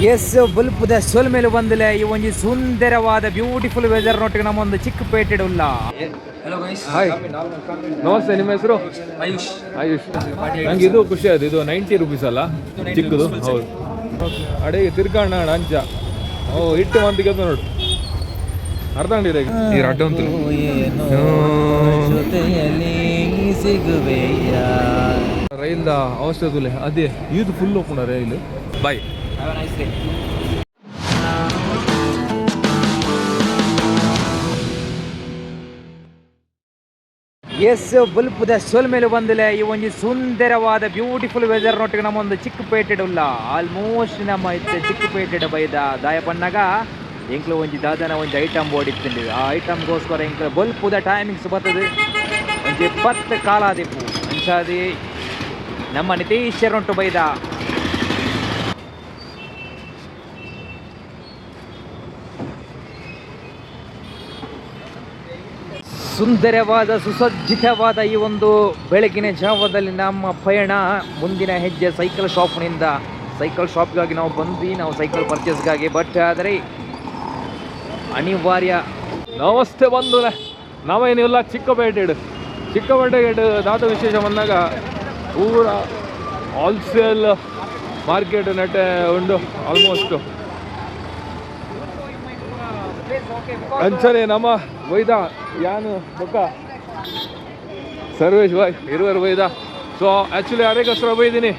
S ಬುಲ್ಪುದ ಸೊಲ್ಮೆಲು ಬಂದಲೆ ಈ ಒಂಜಿ ಸುಂದರವಾದ ಬ್ಯೂಟಿಫುಲ್ ವೆದರ್ ನೋಟಿಗೆ ನಮ್ಮ ಒಂದು ಚಿಕ್ಕಪೇಟೆ ಉಲ್ಲ. Hello guys. ಹಾಯ್, ನಮಸ್ತೆ. ನಿಮ್ಮ ಹೆಸರು? ಆಯುಷ್. ಆಯುಷ್. ನಂಗೆ ಇದು ಖುಷಿ ಆಯ್ತು. ಇದು 90 ರುಪೀಸ್ ಅಲ್ಲ ಚಿಕ್ಕದು? ಹೌದು. ಅಡೆ ತಿರ್ಕಣ್ಣ ಅಂಚ ಓ ಇಟ್ಟು ಮಂದಿಗೆ ನೋಡು. ಅರ್ಧ ಅಂಗಡಿ ನೀರು ಅಡ್ಡ ಉಂಟು. ರೈಲ್ದ ಅವಶ್ಯಕತೆ ಅದೇ. ಇದು ಫುಲ್ ಹೋಗ್ಕೊಂಡ rail. Bye. Have a nice day. S ಬುಲ್ಪುದ ಸೊಲ್ಮೆಲು ಬಂದಲೆ ಈ ಒಂಜಿ ಸುಂದರವಾದ ಬ್ಯೂಟಿಫುಲ್ ವೆದರ್ ನೋಟಿಗೆ ನಮ್ಮ ಒಂದು ಚಿಕ್ಕಪೇಟೆ ಉಲ್ಲ. ಆಲ್ಮೋಸ್ಟ್ ನಮ್ಮ ಇತ್ತೆ ಚಿಕ್ಕಪೇಟೆ ಬೈದ ದಾಯ ಪಣ್ಣಾಗ ಎಂಕ್ಲು ಒಂಜಿ ದಾದನ ಒಂಜಿ ಐಟಮ್ ಬೋರ್ಡ್ ಇತ್ತಿಂಡು. ಆ ಐಟಮ್ಗೋಸ್ಕರ ಎಂಕ್ಲು ಬೊಲ್ಪುದ ಟೈಮಿಂಗ್ಸ್ ಬರ್ತದೆ ಒಂಜಿ 10 ಕಾಲಾದಿಪ್ಪು. ಅಂಚಾದಿ ನಮ್ಮ ನಿತೀಶರುಂಟು ಬೈದ. ಸುಂದರವಾದ ಸುಸಜ್ಜಿತವಾದ ಈ ಒಂದು ಬೆಳಗಿನ ಜಾವದಲ್ಲಿ ನಮ್ಮ ಪಯಣ. ಮುಂದಿನ ಹೆಜ್ಜೆ ಸೈಕಲ್ ಶಾಪ್ನಿಂದ. ಸೈಕಲ್ ಶಾಪ್ಗಾಗಿ ನಾವು ಬಂದ್ವಿ, ನಾವು ಸೈಕಲ್ ಪರ್ಚೇಸ್ಗಾಗಿ. ಬಟ್ ಆದರೆ ಅನಿವಾರ್ಯ. ನಮಸ್ತೆ ಬಂಧುರೆ, ನಾವೇನಿಲ್ಲ ಚಿಕ್ಕಪೇಟೆ. ಚಿಕ್ಕಪೇಟೆ ದಾದ ವಿಶೇಷ ಬಂದಾಗ ಪೂರ ಹೋಲ್ಸೇಲ್ ಮಾರ್ಕೆಟ್ ನೆಟ್ಟೆ ಉಂಡು ಆಲ್ಮೋಸ್ಟ್. ಅಂಚನೆ ನಮ್ಮ ವೈದ ಯಾನು ಬೊಕ್ಕ ಸರ್ವೇಶ್ ಬಾಯ್ ಇರುವರು ಬೈದ. ಸೊ ಆ್ಯಕ್ಚುಲಿ ಅರೆಗೋಸ್ಕರ ಬೈದೀನಿ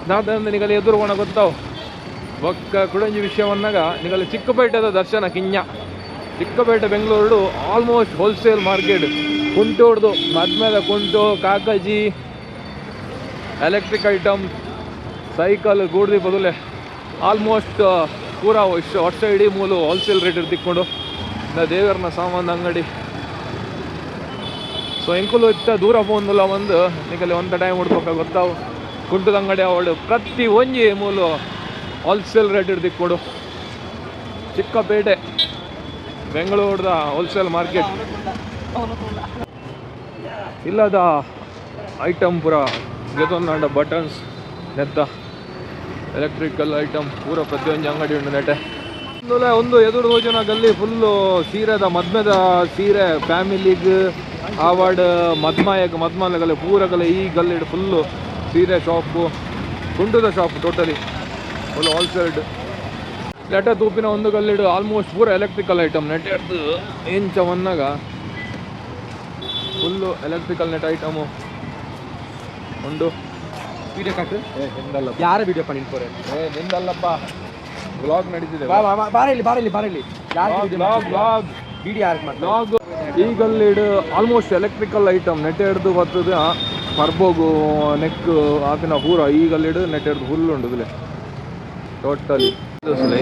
ದಾದಂದ ನಿಗಲ ಎದುರುಗೋಣ ಗೊತ್ತಾವು. ಬೊಕ್ಕ ಕುಡಂಜಿ ವಿಷಯ ಬಂದಾಗ ನಿಗಲ ಚಿಕ್ಕಪೇಟೆದ ದರ್ಶನ ಕಿಂಜ. Chikkapete Bengaluru almost wholesale market. ಕುಂಟೋಡ್ದು ಮದ್ಮೇಲೆ ಕುಂಟು, ಕಾಕಜಿ, ಎಲೆಕ್ಟ್ರಿಕ್ ಐಟಮ್, ಸೈಕಲ್ ಗೂಡ್ದಿ ಬದಲೆ ಆಲ್ಮೋಸ್ಟ್ ಪೂರ ವರ್ಷ ವರ್ಷ ಇಡೀ ಮೂಲು ಹೋಲ್ಸೇಲ್ ರೇಟ್ ತಿಕ್ಕೊಂಡು ದೇವರನ ಸಾಮಾನು ಅಂಗಡಿ. ಸೊ ಎಂಕುಲು ಇತ್ತ ದೂರ ಪೋಂದುಲ ಒಂದು ನಿಕಲೆ ಒಂತ ಟೈಮ್ ಹುಡ್ಬೇಕ ಗೊತ್ತಾವು. ಕುಂಟದ ಅಂಗಡಿ ಅವಳು ಪ್ರತಿ ಒಂಜಿ ಮೂಲು ಹೋಲ್ಸೇಲ್ ರೇಟ್ ತಿಕ್ಕೊಡು. ಚಿಕ್ಕಪೇಟೆ ಬೆಂಗಳೂರದ ಹೋಲ್ಸೇಲ್ ಮಾರ್ಕೆಟ್. ಇಲ್ಲದ ಐಟಮ್ ಪೂರ ಗೆತೊಂದಾಂಡ ಬಟನ್ಸ್ ನೆತ್ತ ಎಲೆಕ್ಟ್ರಿಕಲ್ ಐಟಮ್ ಪೂರ ಪ್ರತಿಯೊಂದು ಅಂಗಡಿ ಉಂಟು ನೆಟೆ. ಒಂದುಲ ಒಂದು ಎದುರು ಜನ ಗಲ್ಲಿ ಫುಲ್ಲು ಸೀರೆದ, ಮದ್ಮೆದ ಸೀರೆ, ಫ್ಯಾಮಿಲಿಗ್ ಆವಾಡ್ ಮದ್ಮಾಯಗ್ ಮದ್ಮಲಗಲೆ ಪೂರ ಗಲೆ ಈ ಗಲ್ಲಿಡ್ ಫುಲ್ಲು ಸೀರೆ ಶಾಪು, ಕುಂಟುದ ಶಾಪ್, ಟೋಟಲಿ ಫುಲ್ ಹೋಲ್ಸೇಲ್ಡ್. ನೆಟ ತೂಪಿನ ಒಂದು ಗಲ್ಲಿಡು ಆಲ್ಮೋಸ್ಟ್ ಪೂರ ಎಲೆಕ್ಟ್ರಿಕಲ್ ಐಟಮ್. ನೆಟ್ ಎಂಚ ವನ್ನಾಗ ಫುಲ್ಲು ಎಲೆಕ್ಟ್ರಿಕಲ್ ನೆಟ್ ಐಟಮು ಉಂಡು. ವಿಡಿಯೋ ಕಟ್. ನಿಂದಲ್ಲ. ಯಾರ ವಿಡಿಯೋ ಪಣಿನ್ ಪೋರೆ? ಏ, ನಿಂದಲ್ಲಪ್ಪ, ಬ್ಲಾಗ್ ನಡೀತಿದೆ. ಬಾ ಬಾ ಬಾರಿಲಿ ಬಾರಿಲಿ ಬಾರಿಲಿ. ಯಾರು? Blog blog. ವಿಡಿಯೋ ಯಾರು ಮಾಡ್ತಾರೆ? ಬ್ಲಾಗ್. ಈ ಗಲ್ಲಿಡ್ ಆಲ್ಮೋಸ್ಟ್ ಎಲೆಕ್ಟ್ರಿಕಲ್ ಐಟಮ್ ನೆಟ್ ಹಿಡ್ದು ಬರ್ತದೆ. ಪರ್ಬೋಗು ನೆಕ್ ಆಪಿನ ಪೂರ ಈ ಗಲ್ಲಿಡ್ ನೆಟ್ ಹಿಡ್ದು ಫುಲ್ ಉಂಡು. ಟೋಟಲಿ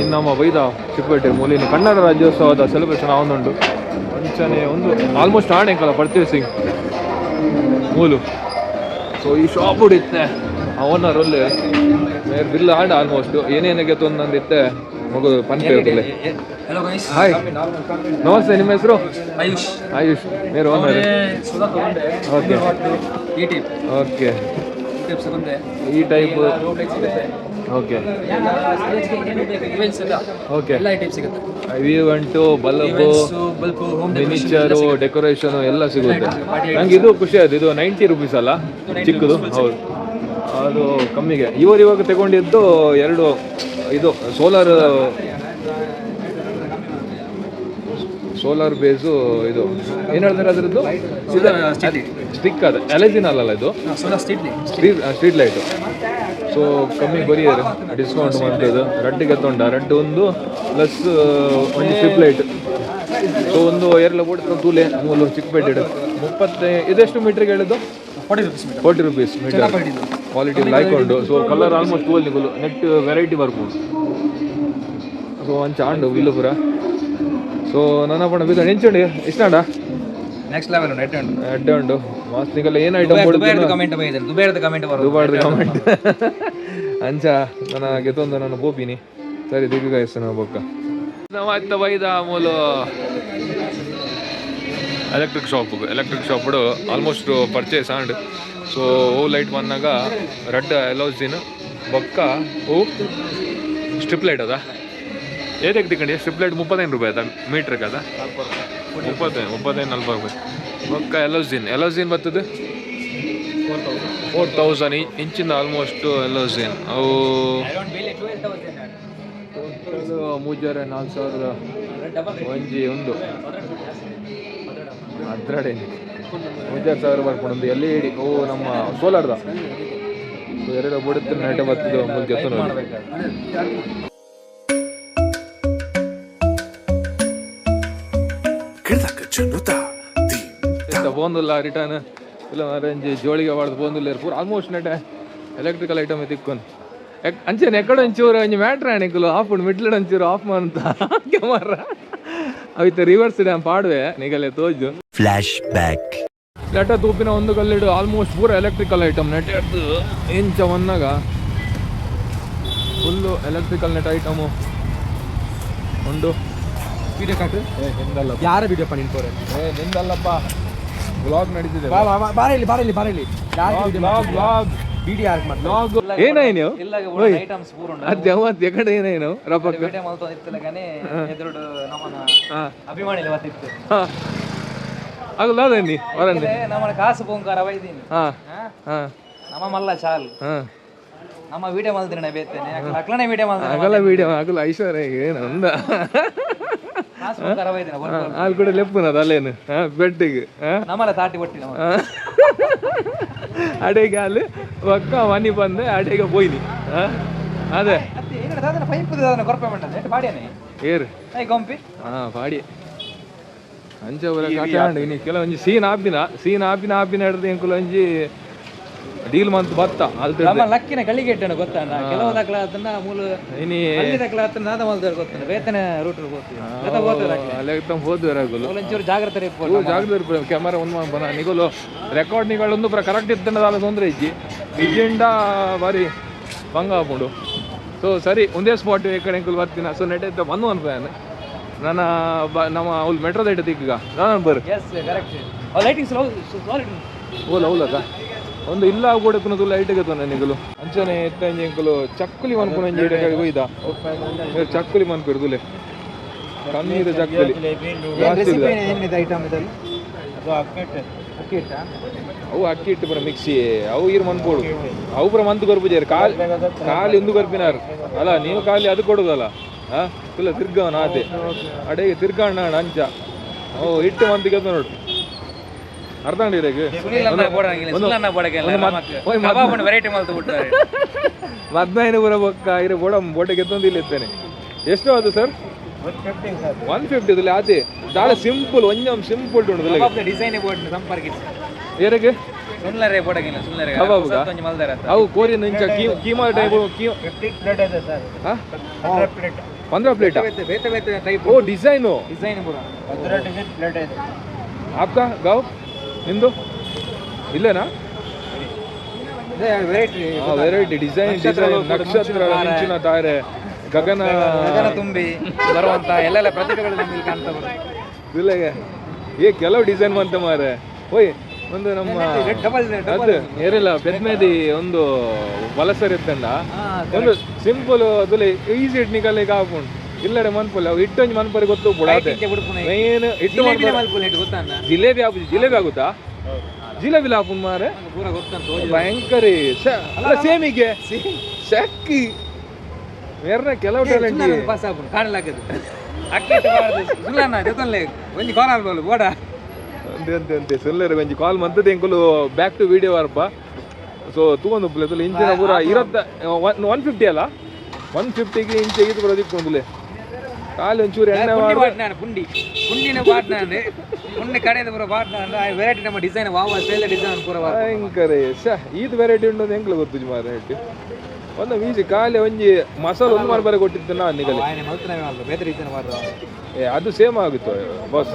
ಇನ್ನು ನಮ್ಮ ಬೈದ ಚಿಕ್ಕಪೇಟೆ ಮೂಲಿನ ಕನ್ನಡ ರಾಜ್ಯೋತ್ಸವದ ಸೆಲೆಬ್ರೇಷನ್ ಆವೊಂದುಂಡು. ಅಂಚನೆ ಒಂದು ಆಲ್ಮೋಸ್ಟ್ ಆಣೆಕಲ್ಲ ಪರ್ಚೇಸಿಂಗ್ ಮೂಲು. ಸೊ ಈ ಶಾಪ್ ಇತ್ತೆ ಓನರ್ ಒಲ್ಲೆ ಮೇರ್ ಬಿಲ್ ಆಂಡ ಆಲ್ಮೋಸ್ಟ್ ಏನೇನಕ್ಕೆ ತೊಂದಂದಿತ್ತೆ ಮಗು ಪನ್ಪೆ. Hello guys. ಹಾಯ್, ನಮಸ್ತೆ. ನಿಮ್ಮ ಹೆಸರು? ಆಯುಷ್. ಆಯುಷ್ ಮೇರ್ ಓನರ್. ಸುಧಾ ತಗೊಂಡೆ. ಓಕೆ. ಈ ಟೈಪ್. ಓಕೆ. ಈ ಟೈಪ್ ತಗೊಂಡೆ. ಈ ಟೈಪ್. ರೋಡ್ ಲೈಟ್ ಸಿಗುತ್ತೆ. ಓಕೆ. ಇವೆಂಟ್ಸ್ ಎಲ್ಲ. ಓಕೆ. ಎಲ್ಲ ಐಟಮ್ ಸಿಗುತ್ತೆ. Event, bulb, events, bulb, home miniature, decoration ಎಲ್ಲ ಸಿಗುತ್ತೆ. ನಂಗೆ ಇದು ಖುಷಿ ಆಯ್ತು. ಇದು 90 ರುಪೀಸ್ ಅಲ್ಲ ಚಿಕ್ಕದು? ಹೌದು, ಅದು ಕಮ್ಮಿಗೆ. ಇವರು ಇವಾಗ ತಗೊಂಡಿದ್ದು ಎರಡು ಇದು ಸೋಲಾರ್, ಸೋಲಾರ್ ಬೇಸು. ಇದು ಏನು ಹೇಳ್ತಾರೆ ಅದರದ್ದು? ಸ್ಟಿಕ್ ಅದು ಎಲೆಜಿನ್ ಅಲ್ಲಲ್ಲ ಇದು? Solar street. Street street light. So ಕಮ್ಮಿ ಬರಿಯರು ಡಿಸ್ಕೌಂಟ್ ಮಾಡ್ತದೆ. ರಡ್ಡಿಗೆ ತೊಂಡ ರಡ್ಡು ಒಂದು ಪ್ಲಸ್ ಒಂದು ಸ್ಟ್ರಿಪ್ ಲೈಟ್. ಸೊ ಒಂದು ಎರಲ ಬೋಟ್ ತೂಲೆ ಮೂಲು ಚಿಕ್ಕಪೇಟೆ 30. ಇದೆಷ್ಟು ಮೀಟ್ರಿಗೆ ಹೇಳಿದ್ದು? 40 rupees meter. 40 rupees meter. ಇದು. ಕ್ವಾಲಿಟಿ ಲೈಕ್ ಉಂಟು. ಸೊ ಕಲರ್ ಆಲ್ಮೋಸ್ಟ್ ತೂವಲ್ ನಿಗುಲು ನೆಟ್ ವೆರೈಟಿ ಬರ್ಬೋದು. ಸೊ ಅಂಚ ಆಂಡು ಬಿಲ್ಲು ಪೂರ. ಸೊ ನನ್ನ ಪಣ ಬಿದ್ದು ಎಂಚುಂಡು ಇಷ್ಟಂಡ. ನೆಕ್ಸ್ಟ್ ಲೆವೆಲ್ ಉಂಟು, ಎಡ್ಡೆ ಉಂಟು. ಎಡ್ಡೆ ಉಂಟು ಮಸ್ತ್. ನಿಗಲ್ಲ ಏನು ಐಟಮ್? ದುಬೈರ್ದು ಕಮೆಂಟ್ ಬೈದೆ, ದುಬೈರ್ದು ಕಮೆಂಟ್ ಬರೋದು. ದುಬಾರ್ದು ಕಮೆಂಟ್. ಅಂಚ ನನ್ನ ಗೆತೊಂದು ನಾನು ಪೋಪಿನಿ. ಸರಿ, ದಿಗ್ಗಾಯಿಸ್ತು ನಾವು ಬೊಕ್ಕ. ನಾವು ಆಯ್ತ ಬೈದ ಮೂಲು ಎಲೆಕ್ಟ್ರಿಕ್ ಶಾಪ್. ಎಲೆಕ್ಟ್ರಿಕ್ ಶಾಪ್ಡು ಆಲ್ಮೋಸ್ಟ್ ಪರ್ಚೇಸ್ ಆಂಡ್. ಸೊ ಓ ಲೈಟ್ ಬಂದಾಗ ರಡ್ಡ್ ಎಲೋಸಿನ್ ಬೊಕ್ಕ ಓ ಸ್ಟ್ರಿಪ್ ಲೈಟ್ ಅದ ಏದಕ್ಕೆ ತಿಕ್ಕಂಡಿ? ಸ್ಟ್ರಿಪ್ ಲೈಟ್ 35 ರೂಪಾಯಿ ಅದ ಮೀಟ್ರಿಗೆ ಅದ? 35, 35, 40 ರೂಪಾಯಿ. ಬೊಕ್ಕ ಎಲೋಸಿನ್, ಎಲೋಸಿನ್ ಬರ್ತದೆ 4000 ಇಂಚಿನ ಆಲ್ಮೋಸ್ಟ್ ಎಲೋಸಿನ್ ಅವು. ಅರೌಂಡ್ ಬೆಲೆ 12,000. ಟೋಟಲ್ ಮೂಜಾರೆ 4000 ಒಂಜಿ ಒಂದು ಅದ್ರಡೆ 3,000 ಬರ್ಕೊಂಡು ಒಂದು ಎಲ್ ಇ ಡಿ. ಓ, ನಮ್ಮ ಸೋಲಾರ್ದ. ಎರಡು ಬುಡುತ್ತೆ ನೆಟ ಬರ್ತದೆ ಮುಲ್ಕೆ. ನೋಡಿ. ಇತ್ತ ಪೋಂದುಲ್ಲ ರಿಟರ್ನ್ ಇಲ್ಲ ಮಾರಂಜಿ ಜೋಳಿಗೆ ಬಾಡ್ದು ಪೋಂದುಲ್ಲ. ಪೂರ ಆಲ್ಮೋಸ್ಟ್ ನೆಟೆ ಎಲೆಕ್ಟ್ರಿಕಲ್ ಐಟಮ್ ತಿಕ್ಕೊಂಡು ಅಂಚೆನೆ ಎಕ್ಕಡ ಒಂಚೂರು ಒಂಜಿ ಮ್ಯಾಟ್ರ್ ಆಣಿಕುಲು ಆಫ್ ಉಂಡು, ಮಿಡ್ಲ್ ಒಂಚೂರು ಆಫ್ ಮಂತ ಕ್ಯಾಮರ ಅವಿತ ರಿವರ್ಸ್ ಡ್ಯಾಮ್ ಪಾಡುವೆ ನಿಗಲೆ ತೋಜು. Flash back. ನೆಟ ತೂಪಿನ ಒಂದು ಗಲ್ಲಿಡು ಆಲ್ಮೋಸ್ಟ್ ಪೂರ ಎಲೆಕ್ಟ್ರಿಕಲ್ ಐಟಮ್. ನೆಟ್ ಎಡ್ದು ಇಂಚ ಒನ್ನಾಗ ಫುಲ್ಲು ಎಲೆಕ್ಟ್ರಿಕಲ್ ನೆಟ್ ಐಟಮು ಉಂಡು. ವಿಡಿಯೋ ಕಾಟು. ಏ, ನಿಂದಲ್ಲ. ಯಾರ ವಿಡಿಯೋ ಪಾ ನಿನ್? ಏ, ನಿಂದಲ್ಲಪ್ಪ, ಬ್ಲಾಗ್ ನಡೀತಿದೆ. ಬಾ ಬಾ, ಬಾರ ಇಲ್ಲಿ, ಬಾರ ಇಲ್ಲಿ, ಬಾರ ಇಲ್ಲಿ. Blog, blog. ವಿಡಿಯೋ ಯಾರು ಮಾಡ್ತಾರೆ? ಬ್ಲಾಗ್ ಏನಾಯ್ ನೀವು? ಇಲ್ಲ, ಐಟಮ್ಸ್ ಪೂರ ಉಂಡು. ಅದು ಯಾವತ್ತು ಎಕಡೆ ಏನೇನು ರಪಕ್ಕ? ವಿಡಿಯೋ ಮಲ್ತೊಂದು ಇತ್ತಲ್ಲ కానీ ಎದುರುಡು ನಮ್ಮನ ಅಭಿಮಾನಿలు ಬತ್ತಿತ್ತು. ಹಾ, ಆಗಲ್ಲ ಅದೇನಿ ವರಂದಿ. ನಮ್ಮನ ಕಾಸು ಪೊಂಕಾರ ಬೈದೀನಿ. ಹಾ ಹಾ. ನಮ್ಮ ಮಲ್ಲ ಚಾಲ್. ನಮ್ಮ ವಿಡಿಯೋ ಮಲ್ದಿನ ಬೇತೇನೆ, ಅಕ್ಲನೆ ವಿಡಿಯೋ ಮಲ್ದಿನ. ಆಗಲ್ಲ ವಿಡಿಯೋ ಆಗಲ್ಲ. ಐಶ್ವರ್ಯ ಏನು ಅಂದ? ಕಾಸು ಪೊಂಕಾರ ಬೈದಿನ. ಅಲ್ಲಿ ಕೂಡ ಲೆಪ್ಪುನದು ಅಲ್ಲೇನು ಹಾ ಬೆಟ್ಟಿಗೆ ಹಾ. ನಮ್ಮಲ್ಲ ತಾಟಿ ಒಟ್ಟಿ ನಮ್ಮ. ಅಡೆಗೆ ಅಲ್ಲಿ ಒಕ್ಕ ಮನಿ ಬಂದೆ, ಅಡೆಗೆ ಪೋಯ್ನಿ ಹಾ ಅದೇ. ಅತ್ತೆ ಏನ ದಾದನ ಪೈಪ್ ದಾದನ ಕೊರಪೆ ಮಂಡದೆ ಎಟ್ ಪಾಡ್ಯಾನೆ? ಏರು? I ಗೊಂಪಿ. ಹಾ, ಪಾಡಿ ಅಂಚ ಬರ ಕತೆ ಆಂಡ್. ಇನಿ ಕೆಲವೊಂಜಿ ಸೀನ್ ಆಪಿನ ಸೀನ್ ಆಪಿನ ಆಪಿನ ಹಿಡ್ದು ಎಂಕುಲು ಒಂಜಿ ಡೀಲ್ ಮಂತ್ ಬತ್ತ ಅಲ್ತ. ನಮ್ಮ ಲಕ್ಕಿನ ಗಳಿಗೆ ಇಟ್ಟಣ ಗೊತ್ತಣ್ಣ, ಕೆಲವು ದಾಖಲ ಅದನ್ನ ಮೂಲ ಇನಿ ಅಲ್ಲಿ ದಾಖಲ ಅದನ್ನ ನಾದ ಮಲ್ದಾರ ಗೊತ್ತಣ್ಣ, ವೇತನ ರೂಟ್ ಗೊತ್ತು ಗತ ಹೋಗ್ತದೆ. ಅಲ್ಲೆಕ್ತಂ ಹೋದ್ವಿ ಆಗುಲು. ಒಂಚೂರು ಜಾಗ್ರತೆ ಇರ್ಬೋದು. ಇವು ಜಾಗ್ರತೆ ಇರ್ಪುಡು. ಕ್ಯಾಮರಾ ಒಂದು ಬನ ನಿಗುಲು ರೆಕಾರ್ಡ್ ನಿಗಳು ಪೂರ ಕರೆಕ್ಟ್ ಇತ್ತಂಡ ದಾಲ ತೊಂದರೆ ಇಜ್ಜಿ, ಇಜ್ಜಿಂಡ ಬಾರಿ ಭಂಗ ಆಪುಂಡು. ಸೊ ಸರಿ, ಒಂದೇ ಸ್ಪಾಟ್ ಈ ಕಡೆ ಎಂಕುಲು ಬರ್ತೀನ. ಸೊ ನೆಟ್ ಇತ್ತ ಬಂದು ಅನ್ಪಯಾನ ನನ್ನ ಬ ನಮ್ಮ ಅವ್ಲು ಮೆಟ್ರೋದ ಇಟ್ಟು ತಿಕ್ಕಗ ನಾನು ಬರ್. Yes, correct. Lighting slow slow ಓಲ ಹೌದಕ್ಕ ಒಂದು ಇಲ್ಲ ಕೂಡ ಪುನಃ ಲೈಟ್ ಗೆತ್ತೊಂಡೆ ನಿಗುಲು. ಅಂಚನೆ ಎತ್ತಂಜಿ ಎಂಕುಲು ಚಕ್ಕುಲಿ ಮನ್ಪುನ ಒಂಜಿ ಇಡೆ ಹೋಯ್ದ. ಚಕ್ಕುಲಿ ಮನ್ಪಿರ್ದುಲೆ, ಕಮ್ಮಿ ಚಕ್ಕುಲಿ ಜಾಸ್ತಿ ಇಲ್ಲ. ಏನಿದೆ ಐಟಮ್ ಇದರಲ್ಲಿ? ಅದು ಅಕ್ಕಿ ಹಿಟ್ಟಾ? ಅವು ಅಕ್ಕಿ ಹಿಟ್ಟು ಪೂರ ಮಿಕ್ಸಿ. ಅವು ಇರು ಮನ್ಪೋಡು, ಅವು ಪೂರ ಮಂತ್ ಕೊರ್ಪುಜೇರು. ಖಾಲಿ ಖಾಲಿ ಒಂದು ಕೊರ್ಪಿನಾರು ಅಲ್ಲ ನೀವು, ಖಾಲಿ ಅದು ಕೊಡುದಲ್ಲ. ಹಾ, ಇಲ್ಲ ತಿರ್ಗವನ ಆತೆ ಅಡೆಗೆ ತಿರ್ಗಣ್ಣ ಅಂಚ. ಓ, ಹಿಟ್ಟು ಮಂತಿಗೆ ನೋಡು, ಅರ್ಧ ಅಂಗಡಿ. ಸುನಿಲ್ ಅನ್ನ ಬೋಡಂಗಿಲ್ಲ, ಸುನಿಲ್ ಅನ್ನ ಬೋಡಗಿಲ್ಲ. ಓಯ್. ಕಬಾಬ್ ವೆರೈಟಿ ಮಲ್ತು ಬಿಟ್ಟಾರೆ. ಮದ್ನಾಯಿನ ಪೂರ ಬೊಕ್ಕ ಇರು ಬೋಡ ಬೋಟೆಗೆ ಎತ್ತೊಂದು ಇಲ್ಲಿ ಇತ್ತೇನೆ. ಎಷ್ಟು ಅದು ಸರ್? 150 ಇದಿಲ್ಲ ಆತೆ. ದಾಳ ಸಿಂಪಲ್ ಒಂಜಮ್ ಸಿಂಪಲ್ ಉಂಟು. ಕಬಾಬ್ ಡಿಸೈನ್ ಬೋರ್ಡ್ ಸಂಪರ್ಕಿಸಿ. ಏರೆಗೆ? ಸುನ್ಲರೆ ಬೋಡಗಿಲ್ಲ, ಸುನ್ಲರೆ. ಕಬಾಬ್ಗಾ? ಒಂಜಿ ಮಲ್ದಾರ. ಅವು ಕೋರಿ ಇಂಚ ಕೀಮಾ ಟೈಪ್ ಕೀ 15 ಪ್ಲೇಟ್. ಬೇತೆ ಬೇತೆ ಟೈಪ್. ಓ, ಡಿಸೈನು. ಡಿಸೈನ್ ಪೂರ. ಆಪ್ಕಾ ಗಾವ್ ನಿಂದು ಇಲ್ಲೇನಾ? ವೆರೈಟಿ. ವೆರೈಟಿ ಡಿಸೈನ್ ಡಿಸೈನ್, ನಕ್ಷತ್ರ, ಮಿಂಚಿನ ತಾರೆ, ಗಗನ. ಗಗನ ತುಂಬಿ ಬರುವಂತ ಎಲ್ಲೆಲ್ಲ ಪ್ರತಿಭೆಗಳು ನಮ್ಗೆ ಇಲ್ಲಿ ಕಾಣ್ತಾ ಬರುತ್ತೆ. ಇಲ್ಲ, ಏ ಕೆಲವು ಡಿಸೈನ್ ಬಂತ ಮಾರೆ. ಓಯ್, ಒಂದು ನಮ್ಮ ಡಬಲ್. ಅದು ಏರಿಲ್ಲ ಪೆದ್ಮೇದಿ ಒಂದು ವಲಸರ್ ಇತ್ತಂಡ. ಒಂದು ಸಿಂಪಲ್ ಅದು ಈಸಿ ಇಟ್ಟು ನಿಗಲಿಗೆ ಆಪುಂಡು. ಇಲ್ಲಡೆ ಮನ್ಪುಲ್ಲ ಅವು ಹಿಟ್ಟೊಂಜಿ ಮನ್ಪರಿ ಗೊತ್ತು ಪುಡಾತೆ. ಮೇನ್ ಹಿಟ್ಟು. ಜಿಲೇಬಿ ಮಲ್ಪುಲ ಹಿಟ್ಟು ಗೊತ್ತಾ? ಜಿಲೇಬಿ ಆಪು, ಜಿಲೇಬಿ ಆಗುತ್ತಾ? ಜಿಲೇಬಿ ಆಪುನ್ ಮಾರೆ. ಪೂರ ಗೊತ್ತಂತ. ಭಯಂಕರ ಅಲ್ಲ ಸೇಮಿಗೆ ಶಕ್ಕಿ ಮೇರ್ನ ಕೆಲವು ಟ್ಯಾಲೆಂಟ್. ಪಾಸ್ ಆಪುಂಡು ಕಾಣಲಾಗದು ಅಕ್ಕಿ ಹಿಟ್ಟು ಬಾರ್ದು. ಸುಲ್ಲಣ್ಣ ಜೊತಲ್ಲೇ ಒಂಜಿ ಕಾಲ್ ಆಲ್ಬೋಲು ಬೋಡ. ಅಂತೆ ಅಂತೆ ಅಂತೆ ಸುಲ್ಲರು ಒಂಜಿ ಕಾಲ್ ಮಂತದ ಎಂಕುಲು ಬ್ಯಾಕ್ ಟು ವಿಡಿಯೋ ಅರ್ಪ. ಸೊ ತೂವೊಂದು ಪ್ಲೇಸ್ ಇಂಚಿನ ಪೂರ ಇರತ್ತ 150 ಅಲ್ಲ, 150ಗೆ ಇಂಚೆ ಇದು ಪೂರ ದಿಕ್ಕೊಂದುಲೆ ಖಾಲಿ ಒಂಚೂರು ಎಣ್ಣೆ. ಪುಂಡಿ ಬಾಟ್ನಾನು, ಪುಂಡಿ ಪುಂಡಿನ ಬಾಟ್ನಾನು, ಪುಂಡಿ ಕಡೆದ ಪೂರ ಬಾಟ್ನಾನು. ವೆರೈಟಿ ನಮ್ಮ ಡಿಸೈನ್ ವಾವ ಸ್ಟೈಲ್ ಡಿಸೈನ್ ಪೂರ ಬಾರ್ದು. ಭಯಂಕರ ಶ ಈದ್ ವೆರೈಟಿ ಉಂಟು ಅಂತ ಎಂಕ್ಲು ಗೊತ್ತು ಮಾರ. ಹಿಟ್ಟು ಒಂದು ಈಜಿ ಖಾಲಿ ಒಂಜಿ ಮಸಾಲೆ ಒಂದು ಮಾರು ಬರೆ ಕೊಟ್ಟಿದ್ದು ನಾನು ನಿಗಲಿ. ಆಯ್ನೆ ಮಲ್ತನವೇ ಅಲ್ಲ, ಬೇರೆ ರೀತಿಯ ಬಾರ್ದು. ಏ, ಅದು ಸೇಮ್ ಆಗಿತ್ತು ಬಾಸ್,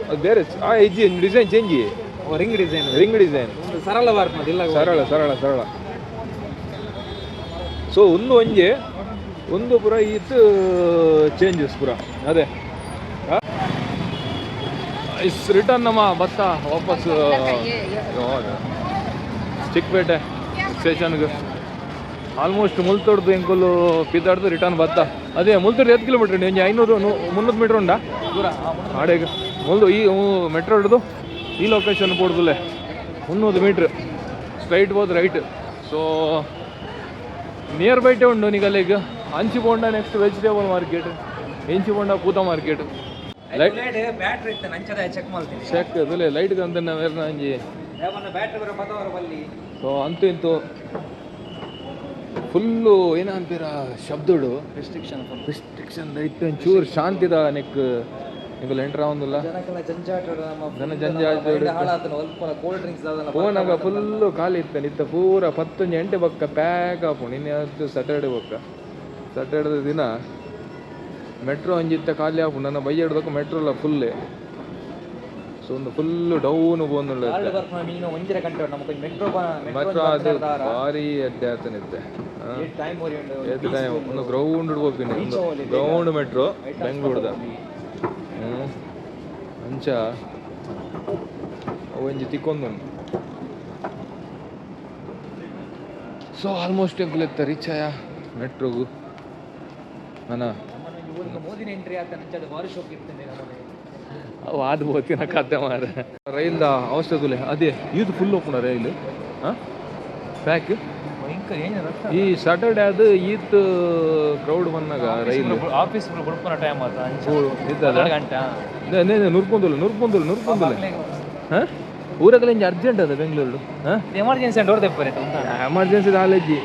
ಅದು ಬೇರೆ. ಆ ಇಜ್ಜಿ design change. Ring design. Ring design. ಒಂದು ಸರಳ ಬಾರ್ದು ಇಲ್ಲ. ಸರಳ ಸರಳ ಸರಳ. ಸೊ ಒಂದು ಒಂಜಿ ಒಂದು ಪೂರ ಇತ್ತು ಚೇಂಜಸ್ ಪೂರ ಅದೇ. Is return ನಮ್ಮ ಭತ್ತ ವಾಪಸ್ ಚಿಕ್ಕಪೇಟೆ ಸ್ಟೇಷನ್ಗೆ. ಆಲ್ಮೋಸ್ಟ್ ಮುಲ್ತೊಡ್ದು ಎಂಕುಲು ಪಿದಾಡ್ದು ರಿಟರ್ನ್ ಬತ್ತ. ಅದೇ ಮುಲ್ತೊಡ್ದು ಎತ್ತು ಕಿಲೋಮೀಟ್ರ್ ಉಂಡು? ಒಂಜಿ 500 300 ಮೀಟ್ರ್ ಉಂಡಾ ಆಡೆಗ್? ಮುಲ್ದು ಈ ಮೆಟ್ರೋ ಹಿಡ್ದು ಈ ಲೊಕೇಶನ್ ಪೋಡ್ದುಲೆ 300 ಮೀಟ್ರ್ ಸ್ಟ್ರೈಟ್ ಬೋದು ರೈಟ್. ಸೊ ನಿಯರ್ ಬೈಟೆ ಉಂಡು ನಿಗಲ್ಲಿಗ. ಅಂಚಿ ಪೋಂಡ ನೆಕ್ಸ್ಟ್ ವೆಜಿಟೇಬಲ್ ಮಾರ್ಕೆಟ್, ಇಂಚಿ ಪೋಂಡ ಪೂತ ಮಾರ್ಕೆಟ್. ಲೈಟ್ ಬ್ಯಾಟ್ರಿ ಇತ್ತು ನಂಚದ ಚೆಕ್ ಮಾಡ್ತೀನಿ. ಚೆಕ್ ಅದುಲೆ ಲೈಟ್ ಅಂತ ಬೇರೆ ಅಂಜಿ. ಬ್ಯಾಟ್ರಿ ಬರೋ ಪದವರ ಬಲ್ಲಿ. ಸೊ ಅಂತೂ ಇಂತೂ ಫುಲ್ಲು ಏನ ಅನ್ಪೀರ ಶಬ್ದಡು ರಿಸ್ಟ್ರಿಕ್ಷನ್. ರಿಸ್ಟ್ರಿಕ್ಷನ್ ಇತ್ತು. ಒಂಚೂರು ಶಾಂತಿದ ನೆಕ್ ನಿಕುಲು ಎಂಟ್ರ್ ಆವೊಂದುಲ್ಲ. ಜನಕಲ ಜಂಜಾಟ ನಮ್ಮ. ಜನ ಜಂಜಾಟ. ಹಾಳಾತನ ಅಲ್ಪ ಕೋಲ್ಡ್ ಡ್ರಿಂಕ್ಸ್ ದಾದನ. ಫೋನಾಗ ಫುಲ್ಲು ಖಾಲಿ ಇತ್ತು. ಇತ್ತ ಪೂರ ಪತ್ತೊಂಜಿ ಎಂಟೆ ಬೊಕ್ಕ ಪ್ಯಾಕ್ ಆಪುಂಡು. ಇನ್ನು ಸ್ಯಾಟರ್ಡೆ ಬೊಕ್ಕ ಸ್ಯಾಟರ್ಡೆ ದಿನ ಮೆಟ್ರೋ ಒಂಜಿ ಇತ್ತ ಖಾಲಿ ಆಪುಂಡು. ನನ್ನ ಬೈಯಡ್ದಕ್ಕ ಮೆಟ್ರೋಲ ಫುಲ್ಲೇ. ಸೊ ಒಂದು ಫುಲ್ಲು ಡೌನ್ ಪೋಂದುಂಡು. ಮೀನು ಒಂಜರ ಗಂಟೆ ನಮಕ್ ಮೆಟ್ರೋ. ಮೆಟ್ರೋ ಅದು ಭಾರಿ ಅಡ್ಡೆ ಆತನಿತ್ತೆ. ಟೈಮ್ ಉಂಡು. ಏತ್ ಟೈಮ್? ಒಂದು ಗ್ರೌಂಡ್ ಪೋಪಿನಿ, ಗ್ರೌಂಡ್ ಮೆಟ್ರೋ ಬೆಂಗಳೂರ್ದ. ಅಂಚ ಒಂಜಿ ತಿಕ್ಕೊಂದುಂಡು. ಸೊ ಆಲ್ಮೋಸ್ಟ್ ಎಂಕುಲೆತ್ತ ರೀಚ್ ಆಯ ಮೆಟ್ರೋಗು ಅಣ್ಣ. ಮೋದಿನ ಎಂಟ್ರಿ ಆತ ನಂಚದ ಬಾರಿ ಶೋಕ್ ಇರ್ತದೆ ನಮ್ಮನೆ. ಅವು ಆದ್ ಪೋತಿನ ಕತೆ ಮಾರ. ರೈಲ್ದ ಅವಶ್ಯಕತೆ ಅದೇ ಇದು ಫುಲ್ ಓಪನ್ ರೈಲ್ ಹಾಂ ಪ್ಯಾಕ್. ಭಯಂಕರ ಏನು ರಸ್ತೆ. ಈ ಸ್ಯಾಟರ್ಡೆ ಅದು ಈತ್ ಕ್ರೌಡ್ ಬಂದಾಗ ರೈಲ್. ಆಫೀಸ್ ಬುಡ್ಪುನ ಟೈಮ್ ಆತ ಅಂಚ. ಇದ್ದದ. ಗಂಟೆ. ನುರ್ಪೊಂದುಲ್ಲ ನುರ್ಪೊಂದುಲ್ಲ ನುರ್ಪೊಂದುಲ್ಲ. ಹಾಂ, ಊರಗಲ ಇಂಜ ಅರ್ಜೆಂಟ್ ಅದ ಬೆಂಗಳೂರು. ಹಾಂ. ಎಮರ್ಜೆನ್ಸಿ ಡೋರ್ ದೆಪ್ಪರೆ. ಎಮರ್ಜೆನ್ಸಿ ನಾಲೆಜ್ಜಿ.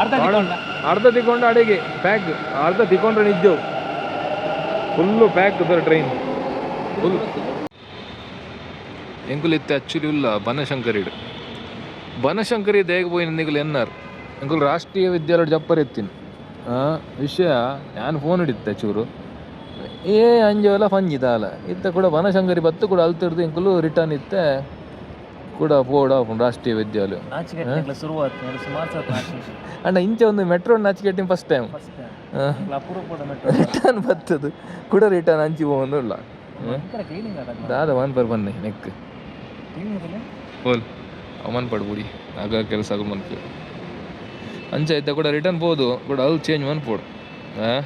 ಅರ್ಧ ತಿಕೊಂಡ. ಅರ್ಧ ತಿಕ್ಕೊಂಡ ಅಡಿಗೆ ಪ್ಯಾಕ್. ಅರ್ಧ ತಿಕ್ಕೊಂಡ್ರೆ ನಿಜ ಫುಲ್ಲು ಪ್ಯಾಕ್ ಅದರ ಟ್ರೈನ್ ಫುಲ್. ಎಂಕುಲು ಇತ್ತೆ ಆಕ್ಚುಲಿ ಉಲ್ಲ ಬನಶಂಕರಿಡ್. ಬನಶಂಕರಿ ದೇಗ ಪೋಯಿನ ನಿಗುಲು ಎನ್ನಾರ್ ಎಂಕುಲು ರಾಷ್ಟ್ರೀಯ ವಿದ್ಯಾಲಯ ಜಪ್ಪರ್ ಎತ್ತೀನಿ ವಿಷಯ. ನಾನು ಫೋನ್ ಹಿಡಿತ್ತೆ ಚೂರು. ಏ ಅಂಜೋಲ ಪಂಜಿ ದಾಲ ಇತ್ತ ಕೂಡ ಬನಶಂಕರಿ ಬತ್ತು ಕೂಡ ಅಲ್ತಿರ್ದು ಎಂಕುಲು ರಿಟರ್ನ್ ಇತ್ತೆ ಕೂಡ ಪೋಡ ರಾಷ್ಟ್ರೀಯ ವಿದ್ಯಾಲಯ. ನಾಚಿಕೆ ಶುರುವಾತು ಸುಮಾರು ಸಲ ನಾಚಿಕೆ. ಅಣ್ಣ, ಇಂಚ ಒಂದು ಮೆಟ್ರೋ ನಾಚಿಕೆಟ್ಟಿನ ಫಸ್ಟ್ ಟೈಮ್. ಫಸ್ಟ್ ಅಪರೂಪದ ಮೆಟ್ರೋ. ರಿಟರ್ನ್ ಬತ್ತದು ಕೂಡ ರಿಟರ್ನ್ ಅಂಚಿ ಹೋಗೋದಿಲ್ಲ. ಭಯಂಕರ ಕ್ಲೀನಿಂಗ್ ಆದ. ದಾದ ಒನ್ ಪರ್ ಬನ್ನಿ ನೆಕ್. ಕ್ಲೀನಿಂಗ್. ಹೋಲ್ ಅವಮಾನ ಪಡ್ಬುಡಿ ಆಗ ಕೆಲಸ ಆಗ ಮನ್ಪು. ಅಂಚ ಇದ್ದ ಕೂಡ ರಿಟರ್ನ್ ಪೋದು ಕೂಡ ಅಲ್ಲಿ ಚೇಂಜ್ ಮನ್ಪೋಡು. ಹಾಂ,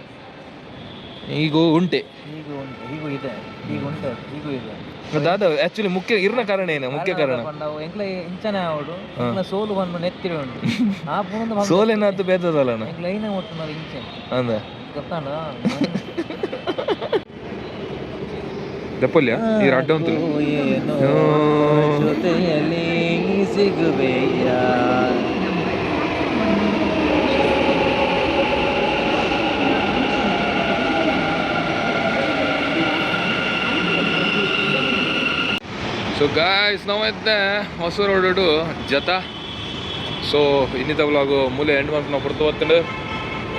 ಈಗ ಉಂಟೆ. ಈಗ ಉಂಟು, ಈಗೂ ಇದೆ, ಈಗ ಉಂಟು, ಈಗೂ ಇದೆ. ದಾದ ಆಕ್ಚುಲಿ ಮುಖ್ಯ ಇರ್ನ ಕಾರಣ ಏನು? ಮುಖ್ಯ ಕಾರಣ? ಪಂಡ ಎಂಕ್ಲ ಇಂಚನೆ ಆವಡು ಎಂಕ್ಲ ಸೋಲು ಬಂದು ನೆತ್ತಿರ ಉಂಟು ಆ ಪುನೊಂದು. ಸೋಲೇನಾತು ಬೇತದಲ್ಲ. ಎಂಕ್ಲ ಐನ ಒಟ್ಟು ಇಂಚೆ. ಅಂದ. ಗೊತ್ತಾಂಡ. ದಪ್ಪಲ್ಯ ಈ ಅಡ್ಡ ಉಂಟು. ಜೊತೆಯಲ್ಲಿ ಸಿಗುವೆಯ. ಸೊ ಗಾಯ್ಸ್, ನಾವಿದ್ದೆ ಹೊಸ ರೋಡು ಜತ. ಸೊ ಇನ್ನಿತ ವ್ಲಾಗು ಮೂಲೆ ಎಂಡ್ ಮಂತ್ ನಾವು ಪುರ್ತು ಬತ್ತಂಡು.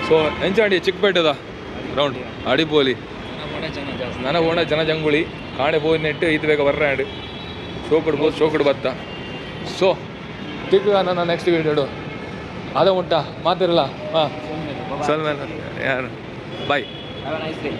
ಸೊ ಎಂಚಾಂಡಿ ಚಿಕ್ಕಪೇಟೆದ ರೌಂಡ್ ಅಡಿಪೋಲಿ. ಜನ ಜಾಸ್ತಿ. ನನ ಓಣ ಜನ ಜಂಗುಳಿ ಕಾಣೆ ಪೋಯಿ ನೆಟ್ಟು ಈತ ಬೇಗ ಬರ್ರಾಂಡ್ ಶೋಕುಡು ಪೋ ಶೋಕುಡು ಬತ್ತ. ಸೊ ತಿಕ್ಕ ನನ್ನ ನೆಕ್ಸ್ಟ್ ವೀಡಿಯೋ ಅದ ಉಂಟ ಮಾತಿರಲ್ಲ. ಹಾಂ, ಸಲ್ಮಾನ್ ಯಾರು. Boy. Have a nice day.